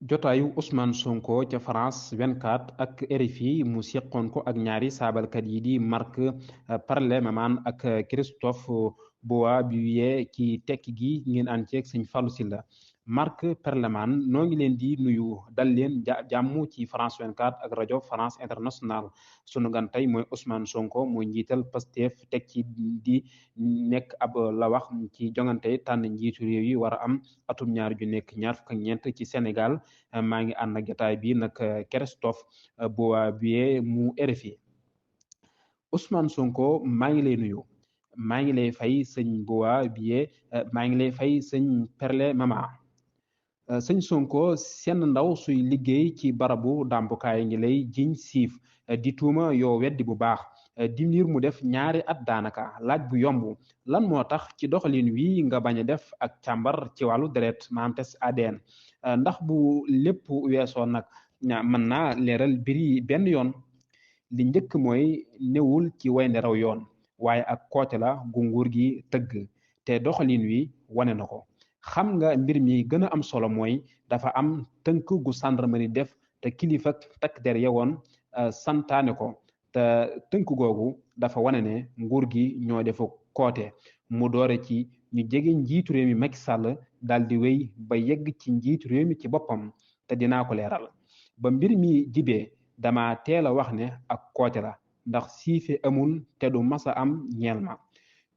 jotaayu Ousmane Sonko ca France 24 ak RFI mu seqoon ko ak ñaari saabalkat yi di Marc Parlement ak Christophe Bouabiye ci tekki gi ngeen ànd ceeg sëñ Fallou Sylla Marc Parlement noo ngi leen di nuyu dal leen jàmm ci France 24 ak rajo France International sunu gan tey mooy Ousmane Sonko mooy njiital Pastef teg ci di nekk ab la wax ci jongante tànn njiitu réew yi war a am atum ñaar ju nekk ñaar fukk ak ñeent ci Sénégal. maa ngi ànd ak jotaay bi nag Christophe Bouabier mu RFI Ousmane Sonko maa ngi lay nuyu maa ngi lay fay sëñ Bouabier maa ngi lay fay sëñ Perle Mama sëñ Sonko seen ndaw suy liggéey ci barabu dàmbukaay ngi lay jiñ siif di tuuma yoo weddi bu baax di mbir mu def ñaari at daanaka laaj bu yomb lan moo tax ci doxalin wi nga bañ a def ak càmbar ci wàllu deret maanaam test ADN ndax bu lépp weesoo nag mën naa leeral mbir yi benn yoon li njëkk mooy newul ci waynde raw yoon waaye ak koote la gu nguur gi tëgg te doxalin wi wane na ko xam nga mbir mi gën a am solo mooy dafa am tënk gu gendarmerie def te kilifa takk der yewoon santaane ko te tënk googu dafa wane ne nguur gi ñoo defa koote mu doore ci ñu jege njiitu réew mi Macky Sall daal di wéy ba yegg ci njiitu réew mi ci boppam te dinaa ko leeral ba mbir mi jibee dama teel a wax ne ak koote la ndax siife amul te du masa am ñeel ma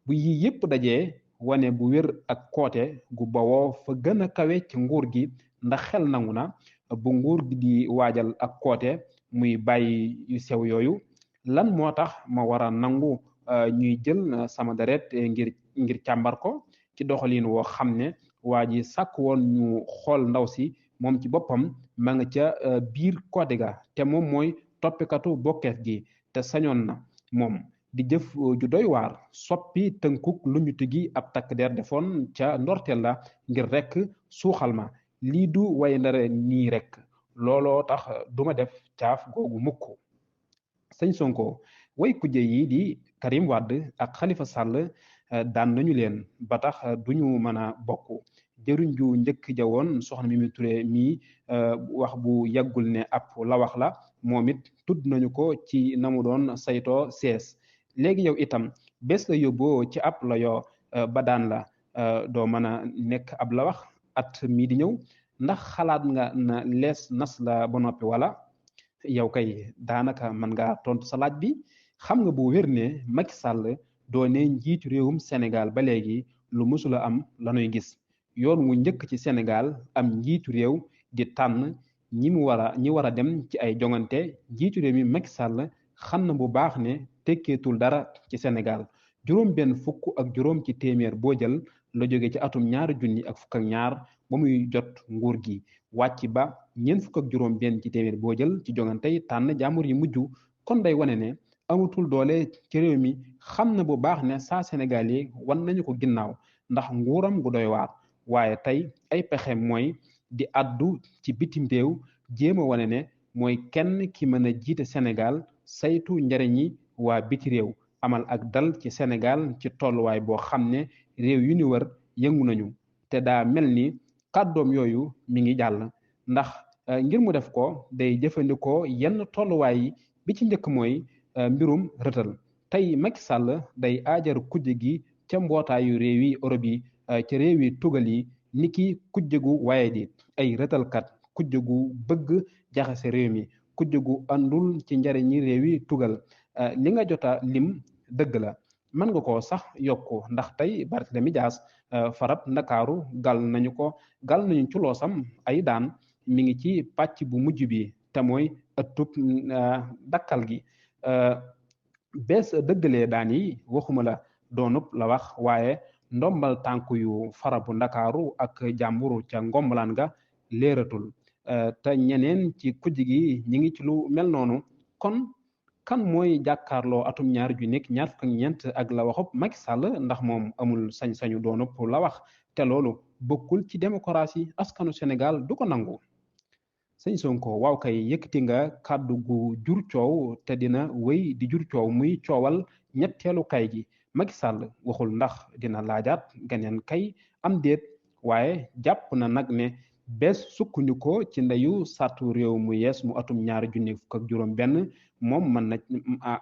bu yi yépp dajee wane bu wér ak koote gu bawoo fa gën a kawe ci nguur gi ndax xel nangu na bu nguur gi di waajal ak koote muy bàyyi yu sew yooyu lan moo tax ma war a nangu ñuy jël sama deret ngir càmbar ko ci doxalin woo xam ne waa ji sàkk woon ñu xool ndaw si moom ci boppam ma nga ca biir koote ga te moom mooy toppikatu bokkeef gi te sañoon na moom di jëf ju doy waar soppi tënkuk lu ñu tigi ab takk der defoon ca ndorteel la ngir rekk suuxal ma lii du way ndare nii rekk looloo tax duma def caaf googu mukk sëñ Sonko way kujje yi di Karim Wade ak Khalifa Sall daan nañu leen ba tax duñu mën a bokk jëriñ ju njëkk ja woon soxna Mimi Touré mii wax bu yàggul ne ab la wax la moom it tudd nañu ko ci na mu doon saytoo sees léegi yow itam bés la yóbboo ci ab la yoo ba daan la doo mën a nekk ab la wax at mii di ñëw ndax xalaat nga na lees nas la ba noppi wala yow kay daanaka mën nga tontu sa laaj bi xam nga bu wér ne Macky Sall doone njiitu réewum Sénégal ba léegi lu mësula am lanuy gis yoon wu njëkk ci Sénégal am njiitu réew di tànn ñi war a dem ci ay jongante njiitu réew mi Macky Sall xam na bu baax ne tekkeetul dara ci Sénégal juróom benn fukk ak juróom ci téeméer boo jël la jóge ci atum ñaari junni ak fukk ak ñaar ba muy jot nguur gi wàcc ba ñeent fukk ak juróom benn ci téeméer boo jël ci jongante tànn jaamur yi mujj kon day wane ne amatul doole ci réew mi xam na bu baax ne saa Sénégal yi wan nañu ko ginnaaw ndax nguuram gu doy waar waaye tey ay pexe mooy di addu ci bitim réew jéem a wane ne mooy kenn ki mën a jiite Sénégal saytu njariñi waa biti réew amal ak dal ci Sénégal ci tolluwaay boo xam ne réew yu ni wër yëngu nañu te daa mel ni kàddoom yooyu mi ngi jàll ndax ngir mu def ko day jëfandikoo yenn tolluwaay yi bi ci njëkk mooy mbirum rëtal tey Macky Sall day aajar kujje gi ca mbootaayu réew yi Europe yi ca réew yi tugal yi niki kujje gu waaye di ay rëtalkat kujje gu bëgg jaxase réew mi kujje gu àndul ci njariñi réew yi tugal li nga jota lim dëgg la mën nga ko sax yokku ndax tey Barthélemy Dias farab ndakaaru gal nañu ci loosam ay daan mi ngi ci pàcc bu mujj bi te mooy ëttub dakkal gi bees dëggalee daan yi waxuma la doonub la wax waaye ndombal tànk yu farabu ndakaaru ak jàmburu ca ngombalaan ga léeratul te ñeneen ci kujj gi ñi ngi ci lu mel noonu kon kan mooy jàkkaarloo atum ñaar ju nekk ñaar fukk ak ñeent ak la waxub Macky Sall ndax moom amul sañ-sañu doonub la wax te loolu bokkul ci démocratie askanu Sénégal du ko nangu sëñ Sonko waaw kay yëkkati nga kàddu gu jur coow te dina wéy di jur coow muy coowal ñetteelu kay gi Macky Sall waxul ndax dina laajaat geneen kay am déet waaye jàpp na nag ne bees sukkandikoo ci ndeyu sartu réew mu yees mu atum 2015 moom mën na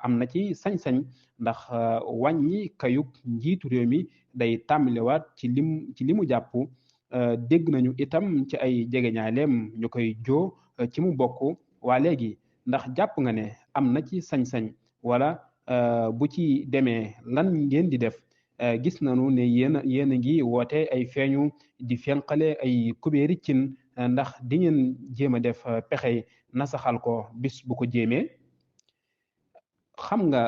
am na ci sañ-sañ ndax wàññi kayug njiitu réew mi day tàmbaliwaat ci limu jàpp. Dégg nañu itam ci ay jegeñaaleem ñu koy joo ci mu bokk. waa léegi ndax jàpp nga ne am na ci sañ-sañ wala bu ci demee lan ngeen di def? gis nañu ne yéen a ngi woote ay feeñu di fenqale ay kubéeri cin ndax di ngeen jéem a def pexe nasaxal ko bis bu ko jéemee. xam nga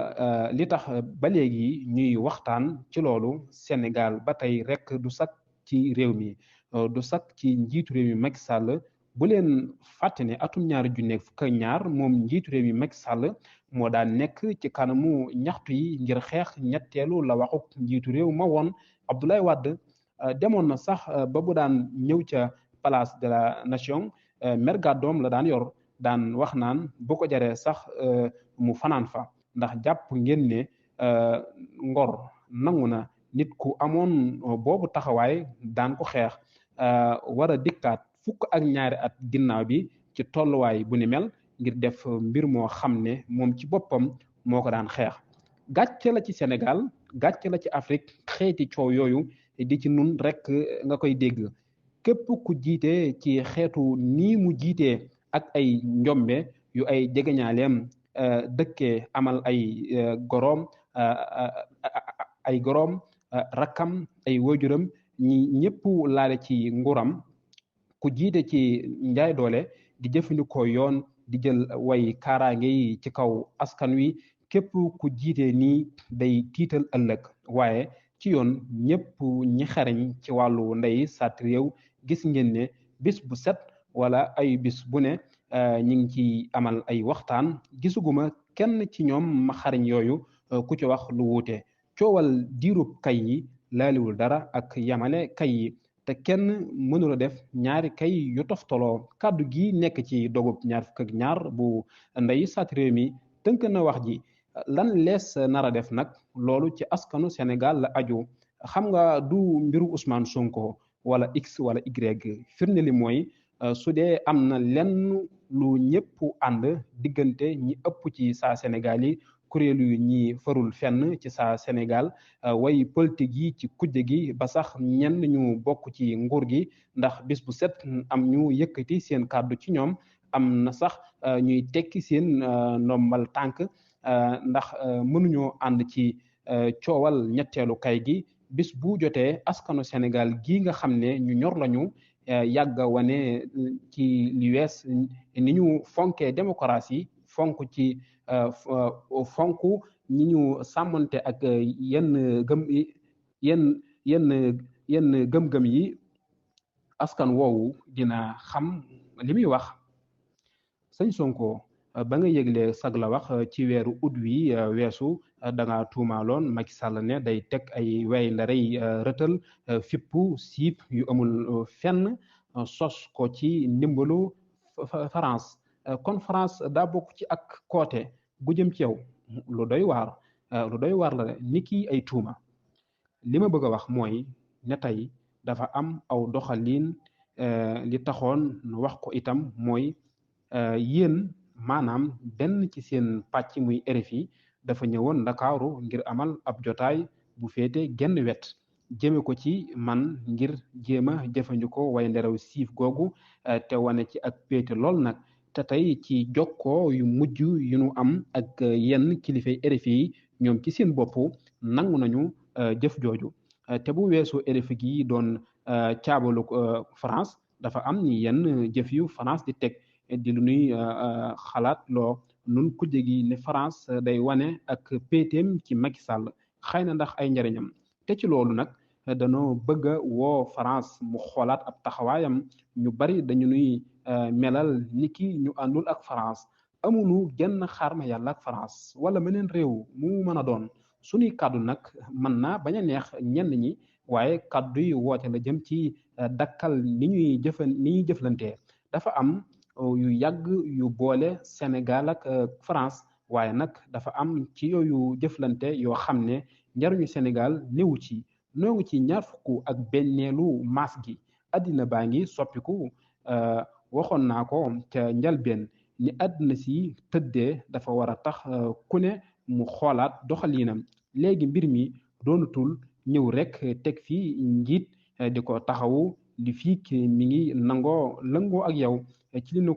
li tax ba léegi ñuy waxtaan ci loolu Sénégal ba tey rek du sak ci réew mi du sak ci njiitu réew mi Macky Sall. bu leen fàtte ne atum 2012 moom njiitu réew mi Macky Sall moo daan nekk ci kanamu ñaxtu yi ngir xeex ñetteelu la waxuk njiitu réew ma woon Abdoulaye Wade. demoon na sax ba bu daan ñëw ca place de la nation mer gàddoom la daan yor daan wax naan bu ko jaree sax mu fanaan fa ndax jàpp ngeen ne ngor nangu na nit ku amoon boobu taxawaay daan ko xeex war a dikkaat fukk ak ñaari at ginnaaw bi ci tolluwaay bu ni mel ngir def mbir moo xam ne moom ci boppam moo ko daan xeex. gàcce la ci Sénégal gàcce la ci Afrique xeeti coow yooyu di ci nun rek nga koy dégg. képp ku jiite ci xeetu nii mu jiitee ak ay njombe yu ay jegeñaaleem dëkkee amal ay goroom rakkam ay waajuram ñi ñëpp laale ci nguram. ku jiite ci njaay doole di jëfandikoo yoon di jël way kaaraange yi ci kaw askan wi képp ku jiite nii day tiital ëllëg. waaye ci yoon ñëpp ñi xarañ ci wàllu ndey sàtt réew gis ngeen ne bis bu set wala ay bis bu ne ñi ngi ci amal ay waxtaan gisuguma kenn ci ñoom ma xarañ yooyu ku ci wax lu wuute. coowal diirub kay yi laaliwul dara ak yamale kay yi te kenn mënula def ñaari kay yu toftaloo. kàddu gi nekk ci dogub 22 bu ndey sàtt réew mi tënk na wax ji. lan lees nar a def nag loolu ci askanu Sénégal la aju. xam nga du mbiru Ousmane Sonko wala X wala Y. firnde li mooy su dee am na lenn lu ñëpp ànd diggante ñi ëpp ci saa Sénégal yi kuréel yu ñi farul fenn ci saa Sénégal way politique yi ci kujje gi ba sax ñenn ñu bokk ci nguur gi ndax bis bu set am ñu yëkkati seen kàddu ci ñoom. am na sax ñuy tekki seen ndombal tànk ndax mënuñoo ànd ci coowal ñetteelu kay gi. bis bu jotee askanu Sénégal gi nga xam ne ñu ñor lañu yàgg wane ci li wees ni ñu fonkee démocratie fonk ci fonk ñi ñu sàmmante ak yenn gëm-gëm yi. askan woowu dina xam li muy wax. sëñ Sonko ba nga yëgle sag la wax ci weeru ut wi weesu da nga tuumaaloon Macky Sall ne day teg ay wey ndarey rëtal fippu siip yu amul fenn sos ko ci ndimbalu France. kon France daa bokk ci ak koote gu jëm ci yow. lu doy waar la ni ki ay tuuma. li ma bëgg a wax mooy ne tey dafa am aw doxalin li taxoon nu wax ko itam mooy yéen maanaam benn ci seen pàcc muy RFI dafa ñëwoon Ndakaaru ngir amal ab jotaay bu féete genn wet jëme ko ci man ngir jéem a jëfandikoo way nderaw siif googu te wane ci ak péete lool nag. te tey ci jokkoo yu mujj yu nu am ak yenn kilifay RFI yi ñoom ci seen bopp nangu nañu jëf jooju. te bu weesoo RFI gi doon caabalu France dafa am ni yenn jëf yu France di teg di lu nuy xalaat loo nun kujje gi ne France day wane ak péeteem ci Macky Sall xëy na ndax ay njariñam. te ci loolu nag dañoo bëgg a woo France mu xoolaat ab taxawaayam. ñu bari dañu nuy melal niki ñu àndul ak France. amuñu genn xarma yàlla ak France wala meneen réew mu mën a doon. suñuy kàddu nag mën naa bañ a neex ñenn ñi waaye kàddu yi woote la jëm ci dakkal ni ñuy jëflantee. dafa am yu yàgg yu boole Sénégal ak France waaye nag dafa am ci yooyu jëflante yoo xam ne njariñu Sénégal néewu ci. noo ngi ci 21 maas gi. addina baa ngi soppiku waxoon naa ko ca njalbeen ni àdduna si tëddee dafa war a tax ku ne mu xoolaat doxaliinam léegi mbir mi doonatul ñëw rek teg fii njiit di ko taxawu li fii ki mi ngi nangoo lëngoo ak yow ci ni ñu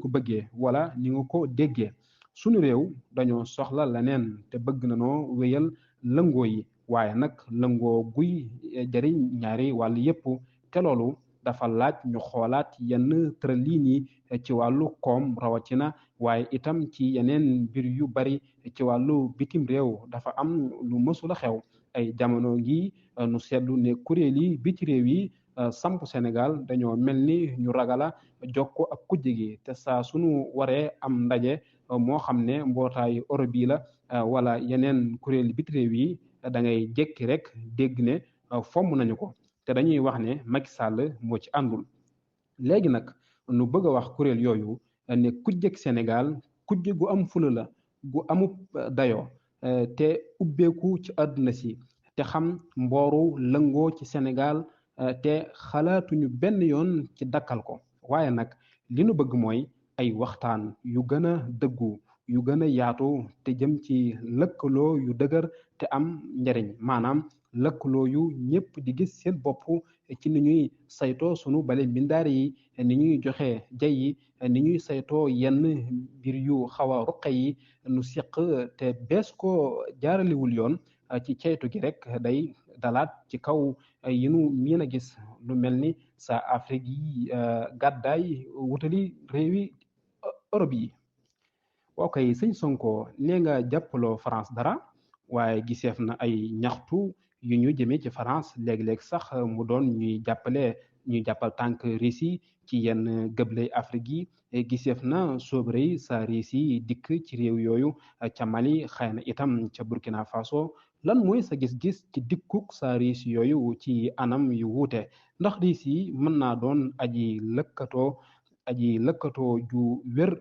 ko bëggee wala ni nga ko déggee sunu réew dañoo soxla leneen te bëgg na noo wéyal lëngoo yi waaye nag lëngoo guy jariñ ñaari wàll yépp te loolu dafa laaj ñu xoolaat yenn tërëliin yi ci wàllu koom rawatina waaye itam ci yeneen mbir yu bari ci wàllu bitim réew dafa am lu mësula xew ay jamono ngi nu seetlu ne kuréel yi biti réew yi samp Sénégal dañoo mel ni ñu ragala jokko ak kujje gi te saa sunu waree am ndaje moo xam ne mbootaayu Europe yi la wala yeneen kuréel biti réew yi da ngay jékki rek dégg ne fomm nañu ko te dañuy wax ne Macky Sall moo ci àndul léegi nag nu bëgg a wax kuréel yooyu ne kujjeg Sénégal kujje gu am fula la gu amub dayoo te ubbeeku ci àdduna si te xam mbooru lëngoo ci Sénégal te xalaatuñu benn yoon ci dakkal ko waaye nag li nu bëgg mooy ay waxtaan yu gën a dëggu yu gën a yaatu te jëm ci lëkkaloo yu dëgër te am njariñ maanaam lëkkaloo yu ñëpp di gis seen bopp ci ni ñuy saytoo sunu bale mbindaar yi ni ñuy joxe jay yi ni ñuy saytoo yenn mbir yu xaw a ruqe yi nu seq te bees ko jaaraliwul yoon ci ceytu gi rek day dalaat ci kaw yi nu miin a gis lu mel ni sa Afrique yi gàddaay wutali réewi Europe yi ok sëñ Sonko nee nga jàppaloo France dara waaye giseef na ay ñaxtu yu ñu jëmee ci France léeg-léeg sax mu doon ñuy jàppal tànk Russie ci yenn gëbley Afrique yi giseef na sobre yi sa Russie dikk ci réew yooyu ca Mali xëy na itam ca Burkina Faso lan mooy sa gis-gis ci dikkuk sa Russie yooyu ci anam yu wuute ndax Russie mën naa doon aji lëkkatoo ju wér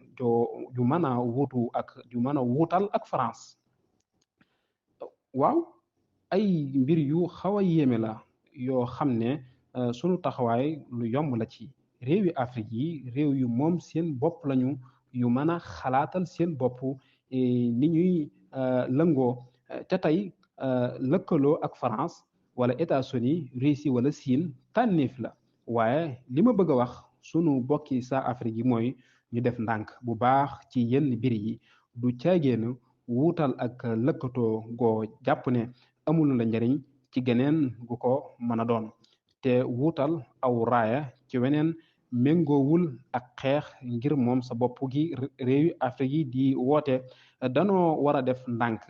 ju mën a wuutu ak ju mën a wuutal ak France waaw ay mbir yu xaw a yéeme la yoo xam ne sunu taxawaay lu yomb la ci réewi Afrique yi réew yu moom seen bopp lañu yu mën a xalaatal seen bopp ni ñuy lëngoo te tey lëkkaloo ak France wala États-Unis Russie wala Chine tànneef la waaye li ma bëgg a wax sunu bokki sa Afrique yi mooy ñu def ndànk bu baax ci yenn mbir yi du caageenu wuutal ak lëkkatoo goo jàpp ne amul la njariñ ci geneen gu ko mën a doon te wuutal aw raaya ci weneen méngoowul ak xeex ngir moom sa bopp gi réewi Afrique yi di woote danoo war a def ndànk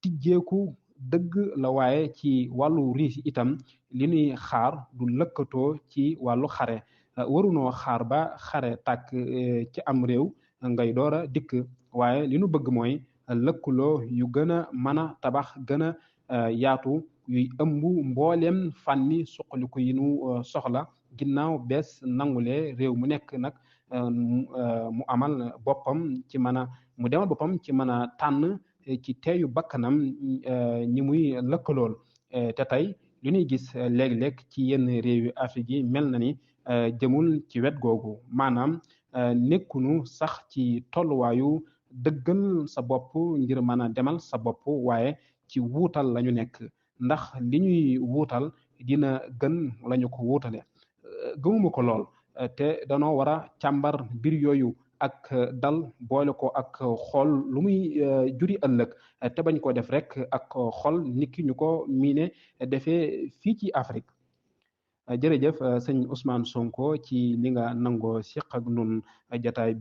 tijjeeku dëgg la waaye ci wàllu riis itam li ñuy xaar du lëkkatoo ci wàllu xare warunoo xaar ba xare tàkk ci am réew ngay door a dikk waaye li nu bëgg mooy lëkkaloo yu gën a mën a tabax gën a yaatu yuy ëmb mbooleem fànni suqaliku yi nu soxla ginnaaw bees nangulee réew mu nekk nag mu amal boppam ci mën a mu demal boppam ci mën a tànn ci teeyu bakkanam ñi muy lëkkalool te tey li ñuy gis léeg-léeg ci yenn réewi Afrique yi mel na ni jëmul ci wet googu maanaam nekkunu sax ci tolluwaayu dëggal sa bopp ngir mën a demal sa bopp waaye ci wuutal lañu nekk ndax li ñuy wuutal dina gën lañu ko wuutale gëmuma ko lool te danoo war a càmbar mbir yooyu ak dal boole ko ak xool lu muy juri ëllëg te bañ ko def rek ak xol niki ñu ko miine defee fii ci Afrique jërëjëf sëñ Ousmane Sonko ci li nga nangoo siq ak nun jataay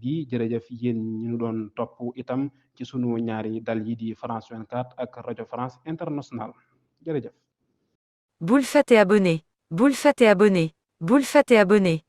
bi jërëjëf yéen ñu doon topp itam ci sunu ñaari dal yi di France 24 ak rajo France International jërëjëf. Bul fàtte abonné. Bul fàtte abonné. Bul fàtte abonné.